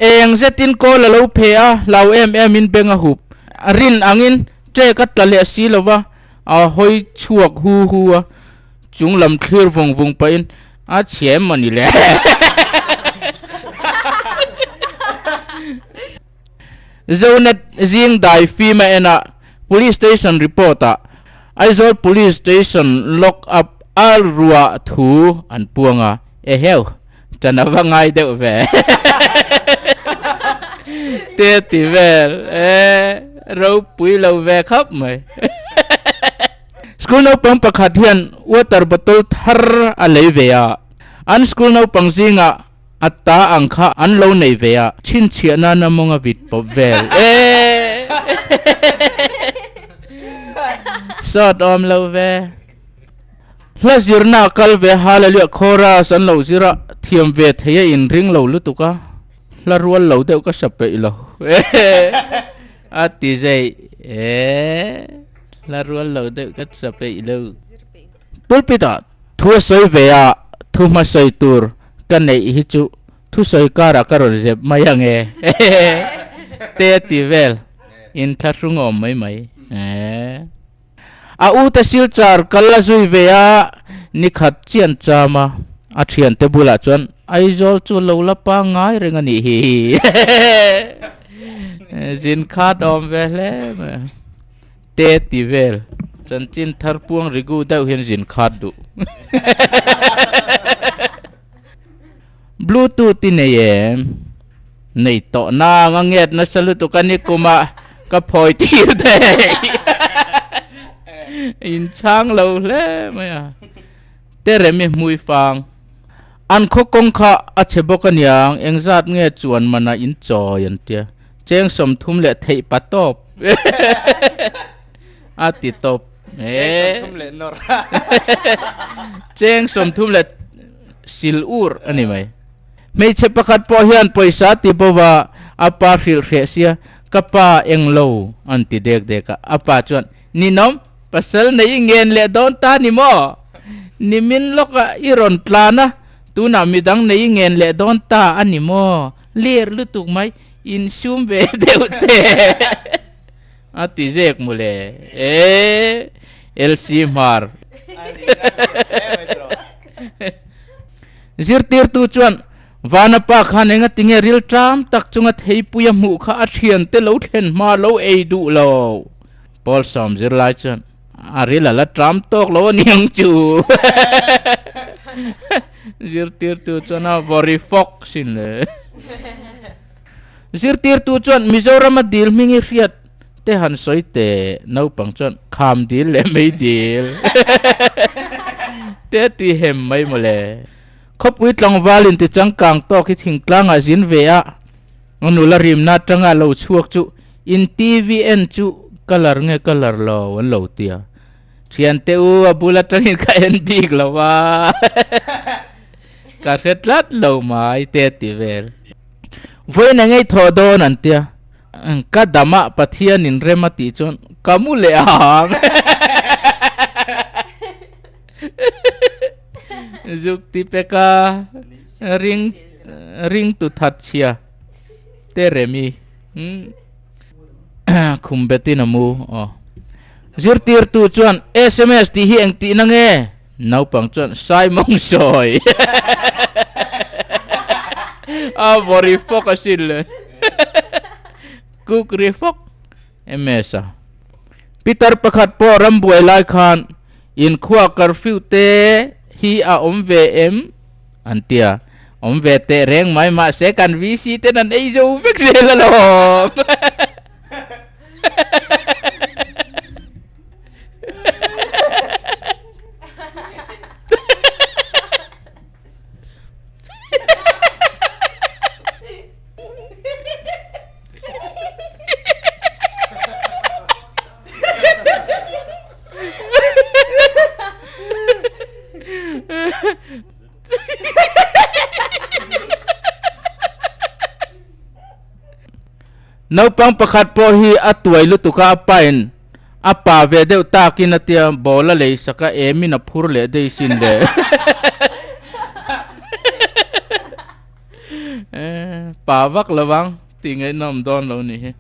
Eng zetin kawl a lo phe a, hlau em emin beng a hup. Rin angin ṭek a tla leh si lo va, a hawi chhuak hu hu a, chung lam thlir vung vung pahin a chhia em mawni le? Zonet zing dai fim a en a, Police Station report ah Aizawl Police Station lock up a ruah thu an puang a, eheu, chan a va ngai deuh ve te ti vel e, ropui lo ve khawp mai. School naupang pakhat hian water bottle thar a lei ve a, an school naupang zingah A ta ang kha an lo nei ve a, chhinchhiah nana mawng a vit pawp vel e. Sawt awm lo ve. Hla zirna a kal ve Hallelujah chorus an lo zir a, thiam ve thei a inring lo lutuk a, hla rual lo deuh ka hre peih lo e. A ti zei e, hla rual lo deuh ka hre peih lo. Pulpit ah thu a sawi ve a, thu hmasawi tur ka neih hi chu thusawi karah ka rawn zep mai ang e te a ti vel inthlahrung a awm mai mai e. A u te silchar kal a zui ve a, nikhat chian cham a, a thiante bulah chuan Aizawl chu lo la pangngai reng a nih hi zin khat a awm ve hle mai te ti vel. Chanchin thar puang rigu deuh hian zin khat duh. Bluetooth i nei em? Nei tawh nang a nget nasa lutuk a ni kumah ka phawi tir thei. In chhang lo hle mai a. Teremi hmui fang. An khaw kawng kha a chhe bawk aniang engzat nge chuan mana in chawi an tia. Cheng 30 leh theih pa tawp. A ti tawp. Cheng 30 leh nawr. Cheng 30 leh sil ur a ni mai. Hmeichhe pakhat pawh hian pawisa ti bo va, a pa hrilh hreh sia, ka pa eng lo an ti dek dek a. A pa chuan, Ninawm, pasal nei i ngen leh dawn ta ni maw? Nimin lawkah i rawn tlan a, tunah midang nei i ngen leh dawn ta a ni maw? Ler lutuk mai, insum ve deuh teh. A ti zek mawle e LC Hmar. Zirtirtu chuan Vanapa khan enga tinge ril ṭam tak chunga theipui a hmuh kha a thiante lo thlen hma lo ei duh lo. Paul sawm zirlai chuan a ril a la ṭam tawk lo a niang chu. Zirtirtu chuan a vawri fawk sin le. Zirtirtu chuan Mizorama dil hming i hriat te han sawi teh, naupang chuan kham dil leh mei dil te a ti hem mai mawle. Khawpui tlangval in ti changkang tawk hi thingtlangah zin ve a, a nula rimna atanga lo chhuak chu in TV en chu colour nge colour lo an lo ti a, thiante u a bul atangin ka en bik lo a, ka hre tlat lo mai te a ti vel. Vawiin a ngei thawh dawn an tia, ka damah Pathianin rem a tih chuan ka mu leh ang. Zuk ti peka ring ring tu that chhia te remi khum betin a mu aw. Zirtirtu chuan sms tih hi eng tihna nge? Naupang chuan Saimawng sawi a vaw ri fawk asin le. Kuk ri fawk MS a. Pitar pakhat pawh rambuai lai khan inkhua curfew te hi a awm ve em? An ti a. Awm ve teh reng mai mahse kan VC ten an ei zo vek zel alawm. Naupang pakhat pawh hi a tuai lutuk a, a pain a pa ve deuh takin a tia, ball a lei sak a, emin a phur leh daih sin le. Pa vak lovang tih ngaihnawm dawn lo nih hi.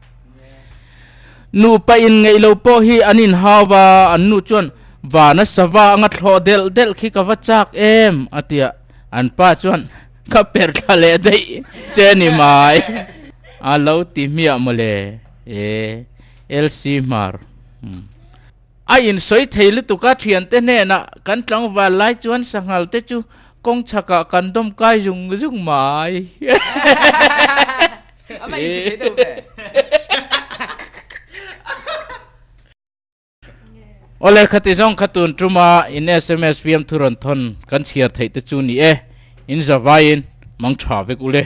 Nupa in ngeih lo pawh hi an inhau va, an nu chuan vana sava anga thlawh delh delh khi ka va chak em a ti a, an pa chuan ka per thla leh daih che ni mai a lo ti hmiah mawle e LC Hmar. A insawi thei lutuk a, thiante hnenah kan tlangval lai chuan sanghal te chu kawng chhakah kan dawm kai zung zung mai. Awle khati zawng kha tun tuma in sms fiam thu rawn thawn kan chhiar theih te chu ni e, in zavaiin mang tha vek ule.